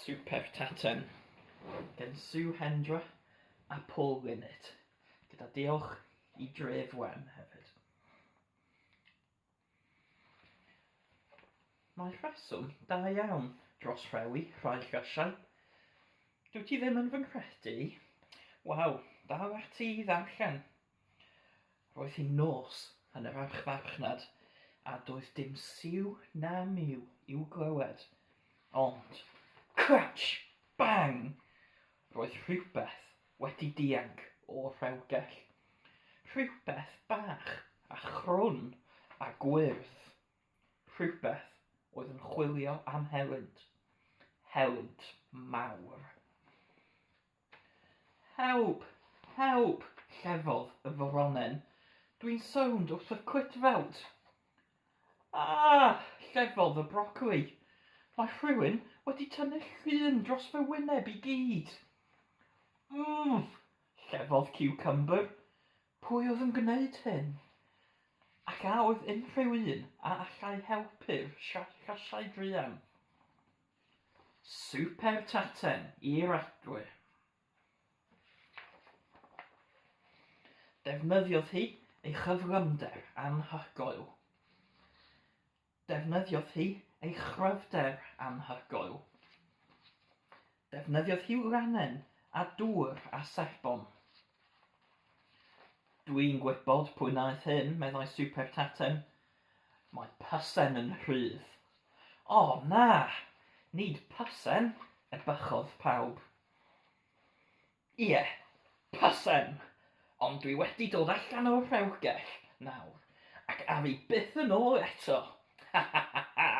Super Taten gen Sue Hendra a Paul Linnett, gyda diolch i Dref Wen hefyd. Mae rheswm da iawn dros rhewi rhai llysiau. Dwyt ti ddim yn fy nghredu i? Waw, dal ati i ddarllen. Roedd hi'n nos yn yr archfarchnad a doedd dim siw na miw i'w glywed. Ond, cratch! Bang! Roedd rhywbeth wedi dianc o'r rhewgell. Rhywbeth bach a chrwn a gwyrdd. Rhywbeth oedd yn chwilio am helynt. Helynt mawr. Help! Help! llefodd y foronen. Dwi'n sownd wrth y cwtfelt! Ah! llefodd y brocoli. Mae rhywun wedi tynnu llun dros fy wyneb i gyd! Mmm! llefodd Ciwcymbyr. Pwy oedd yn gwneud hyn? Ac a oedd unrhyw un a allai helpu'r llysiau druan? Super Taten i'r adwy. Defnyddiodd hi ei chyflymder anhygoel. Defnyddiodd hi ei chryfder anhygoel. Defnyddiodd hi wranen a dŵr a sebon. Dwi'n gwybod pwy wnaeth hyn, meddai Super Taten. Mae pysen yn rhydd. O, na! Nid pysen, ebychodd pawb. Ie, pysen! Ond dwi wedi dod allan o'r rhewgell nawr, ac af i byth yn ôl eto! Ha ha ha ha!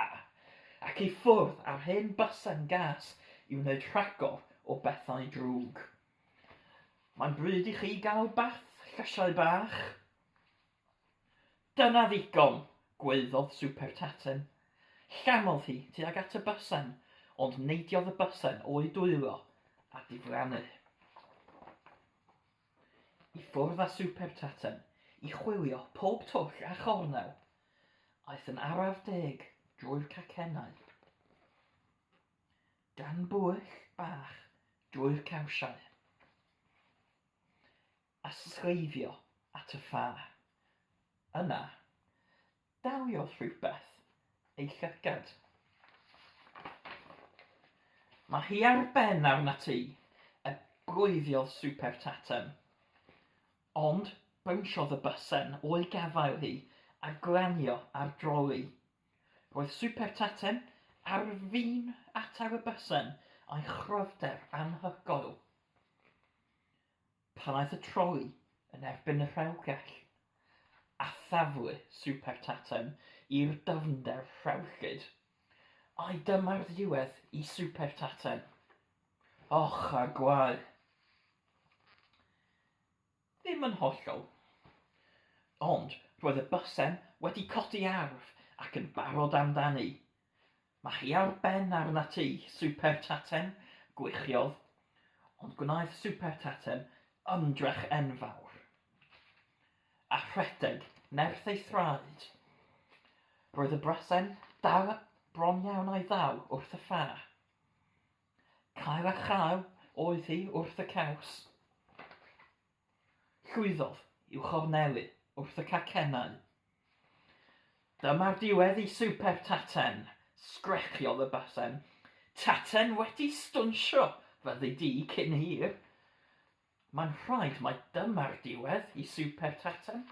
Ac i ffwrdd â'r hen bysen gas i wneud rhagor o bethau drwg. Mae'n bryd i chi gael bath, llysiau bach. Dyna ddigon! gwaeddodd Super Taten. Llamodd hi tuag at y bysen, ond neidiodd y bysen o'i dwylo a diflannu. I ffwrdd â Super Taten i chwilio pob twll a chornel. Aeth yn araf deg drwy'r cacennau. Gan bwyll bach drwy'r cawsiau. A sleifio at y ffa. Yna, daliodd rhywbeth ei llygad. Mae hi ar ben arnat ti, y bloeddiodd Super Taten. Ond bownsiodd y bysen o'i gafael hi a glanio ar droli. Roedd Super Taten ar fin atal y bysen a'i chryfder anhygoel. Pan aeth y troli yn erbyn y rhewgell, a thaflu Super Taten i'r dyfnder rhewllyd. Ai dyma'r ddiwedd i Super Taten? Och a gwae! Ddim yn hollol. Ond roedd y bysen wedi codi arf ac yn barod amdani. Mae hi ar ben arnat ti, Super Taten, gwichiodd. Ond gwnaeth Super Taten ymdrech enfawr. A rhedeg nerth ei thraed. Roedd y brasen dal bron iawn a'i ddal wrth y ffa. Cael a chael oedd hi wrth y caws. Llwyddodd i'w chornelu wrth y cacennau. Dyma'r diwedd i Super Taten! sgrechiodd y basen. Taten wedi stwnsio, fyddi di cyn hir! Mae'n rhaid mai dyma'r diwedd i Super Taten.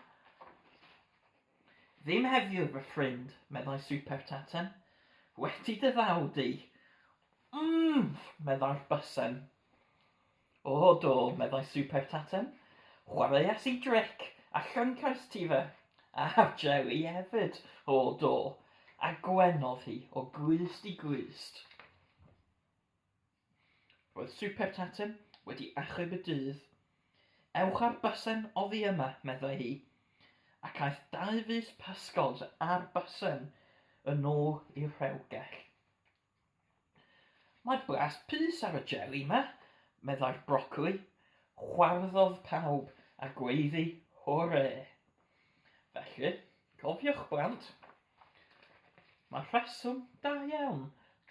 Ddim heddiw, fy ffrind, meddai Super Taten. Wedi dy ddaw di. Mmm, meddai'r bysen. O, do, meddai Super Taten. Chwaraeas i dric a llyncais ti fe. A'r jeli hefyd, o, do. A gwenodd hi o glust i glust. Roedd Super Taten wedi achub y dydd. Ewch â'r bysen oddi yma, meddai hi, ac aeth Daufus Pysgod a'r bysen yn ôl i'r rhewgell. Mae blas pys ar y jeli 'ma, meddai'r brocoli. Chwarddodd pawb a gweiddi hwrê. Felly, cofiwch blant, Mae rheswm da iawn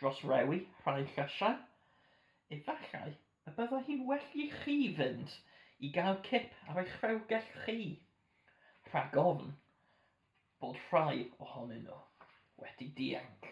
dros rewi rhai llysiau. Efallai y byddai hi'n well i chi fynd i gael cip ar eich rhewgell chi, rhag ofn bod rhai ohonyn nhw wedi dianc.